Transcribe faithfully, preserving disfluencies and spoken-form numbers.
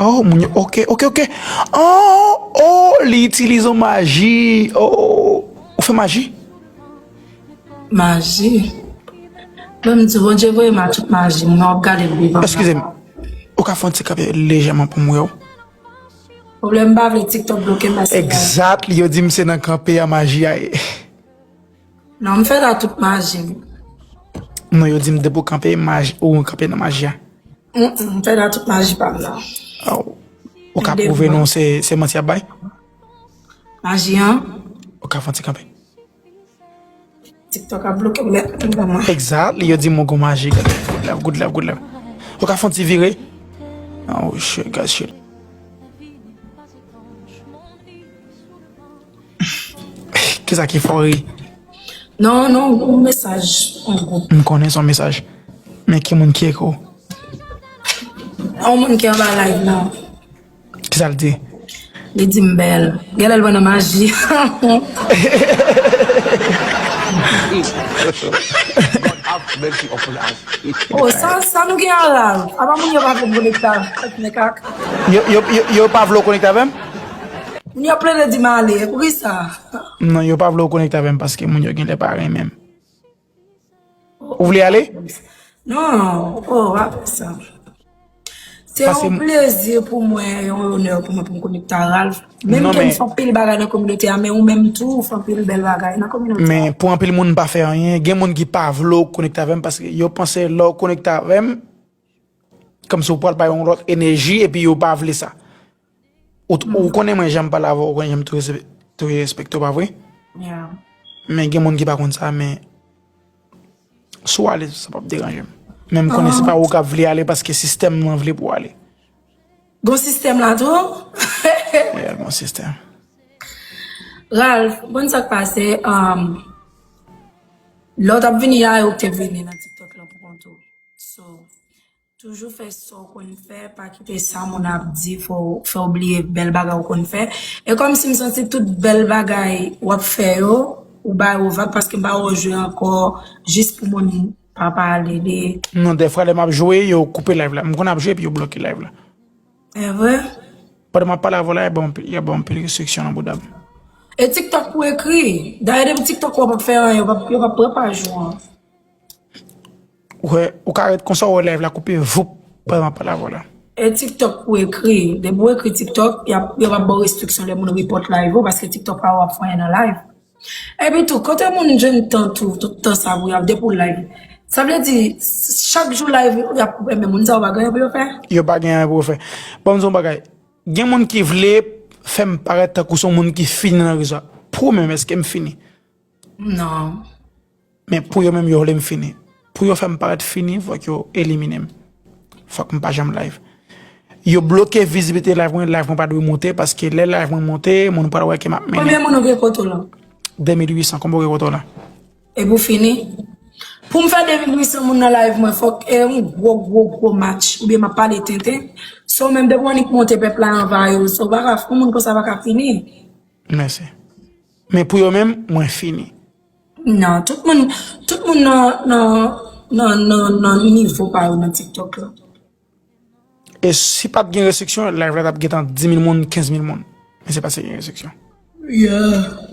Oh, moun yo, ok, ok, ok. Oh, oh, li itilize yon maji. Oh, ou fè maji? Maji. Bon, m di Bondye voye m a tout maji. Mwen ap gade l vivan. Eskize m. Ou ka fè yon ti kanpe lejèman pou m wè w? Pwoblèm m pa vle TikTok bloke m paske. Exactly, yo di m se nan kanpe a maji a ye. Non, m fè la tout maji. Non, yo di m depi w kanpe maji, ou kanpe nan maji a. Mm, mm, m fè la tout maji pa m nan. Oh. Ou ka pwouve nou se, se manti y ap bay? Maji an. Ou ka fè yon ti kanpe. TikTok ap bloke m nèt, ban mwen. Exactly, yo di m gon maji, gade. Good love, good love, good love. Ou ka fè yon ti vire? Oh shit, guys, shit. Kisa ki fè w ri? Non, non, yon mesaj, yon gwoup. M konnen se yon mesaj. Men ki moun ki ekri w? Yon moun ki anba live la. Kisa l di? Li di m bèl. Genlè l pran nan maji. Oh, sa, sa nou gen an Ralph. Apa moun yo pa vle m konekte avèk mekak. Yo, yo, yo, yo pa vle w konekte avè m? Moun yo plede di m ale. Poukisa? Non, yo pa vle w konekte avè m paske moun yo genlè pa renmen m. Ou vle ale? Non, oh, apa sa. Se yon plezi pou mwen, yon onè pou mwen pou m konekte a Ralph. Menm ke m fè anpil bagay nan kominote a, men ou menm tou, ou fè anpil bèl bagay nan kominote a. Men pou anpil moun pa fè anyen, gen moun ki pa vle w konekte avè m paske yo panse lè w konekte avè m, kòmsi w pral bay yon lòt enèji epi yo pa vle sa. Ou, ou konnen mwen janm pale avè w, ou konnen janm tou respe-, tou respekte w, pa vre? Yeah. Men gen moun ki pa konn sa, men si w ale, sa p ap deranje m. Men m konnen se pa ou k ap vle ale paske sistèm nan vle pou w ale. Gon sistèm la tou? Yeah, gon sistèm. Ralph, konn sa k pase, um, lè w t ap vini a, ou te vini nan TikTok lan pou kont ou. So, toujou fè sa w konn fè, pa kite sa moun ap di fè w, fè w bliye bèl bagay w konn fè. E kòmsi m santi tout bèl bagay w ap fè yo, ou ba yo vag paske m pa wè w jwe ankò, jis pou moun pa pale de. Non, dèfwa lè m ap jwe, yo koupe live la. M konn ap jwe epi yo bloke live la. E vre? Pandan m ap pale avè w la, y ap ban m anpil, y ap ban m anpil restriksyon nan bouda m. E TikTok pou ekri. Dayè depi TikTok wè w p ap fè anyen, yo p ap, yo p ap pran paj ou an. Ou wè, ou ka ret konsa, ou wè live la koupe, voup, pandan m ap pale avè w la. E TikTok pou ekri. Depi w ekri TikTok, y ap, yo p ap ba w restriksyon lè moun report live ou, paske TikTok pa wè w ap fè anyen nan live. Epi tou, kote moun jwenn tan tou, tout tan sa pou y ap depi w live? Sa vle di, chak jou live, y ap koupe, men moun sa yo pa gen anyen pou yo fè? Yo pa gen anyen pou yo fè. Ban m di w yon bagay. Gen moun ki vle fè m parèt tankou se yon moun ki fini nan rezo a. Pou ou menm, èske m fini? Non. Men pou yo menm, yo vle m fini. Pou yo fè m parèt fini, fòk yo elimine m. Fòk m pa janm live. Yo bloke vizibilite live mwen, live mwen pa dwe monte, paske lè live mwen monte, moun pral wè ke m ap mennen. Konbyen moun ou gen kote w la? De mil uit san, konbyen ou gen kote w la? Epi w fini? Pou m fè de mil uit san moun nan live mwen, fòk e yon gwo, gwo, gwo match, oubyen m ap pale tenten. So, menm depi w annik monte, pèp la anvayi w. So, w pa ka, yon moun konsa pa ka fini. Mèsi. Men pou yo menm, mwen fini. Non, tout moun, tout moun nan, nan, nan, nan, nan nivo pa yo nan TikTok la. E si pa t gen restriksyon, live la t ap gentan dis mil moun, kenz mil moun. Men se paske gen restriksyon. Yeah.